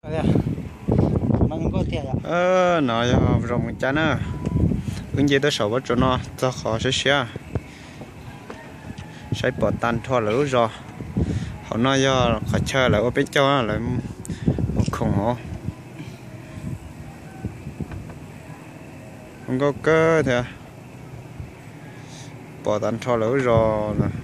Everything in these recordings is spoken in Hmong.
No yog zos Moos Cab na. Wb nce tuaj saum pob tsuas no txog qhov siab siab, saib pom tag nrho lawv lub zos. Hauv no yog qhov chaw lawv ua peb caug, lawv ua khoom hauv. Zoo nkauj kawg thiab, pom tag nrho lawv lub zos lawm.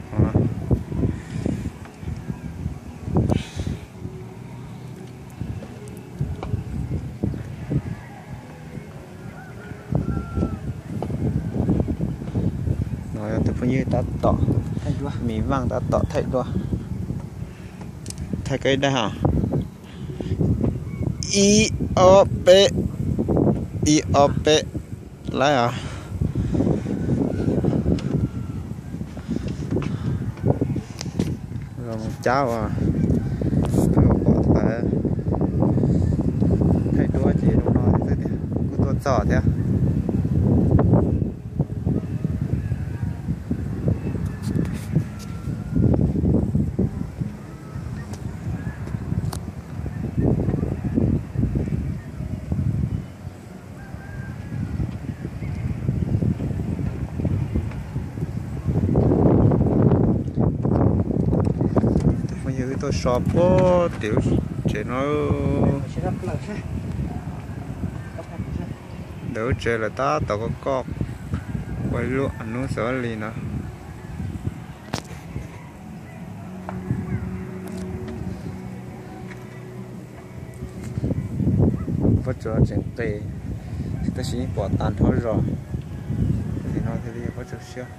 No yog tus phooj ywg tab tom, Mis Vaj tab tom thaij duab, thaij koj ib daim os. Ib ob peb, ib ob peb, laib os. Zos Moos Cab uas peb pom thaij, thaij duab ces zoo no xwb tiag, kuj tuaj txog thiab. Tus phooj ywg wb tuaj so puag tim lub tsev no. Ntawm lub tsev lawm tab tom koj koj ua ib lub hnub xav li no. Pob tsuas tseem qis, tab sis yeej pom tag nrho zos. Tim no thiaj li yog pob tsuas siab.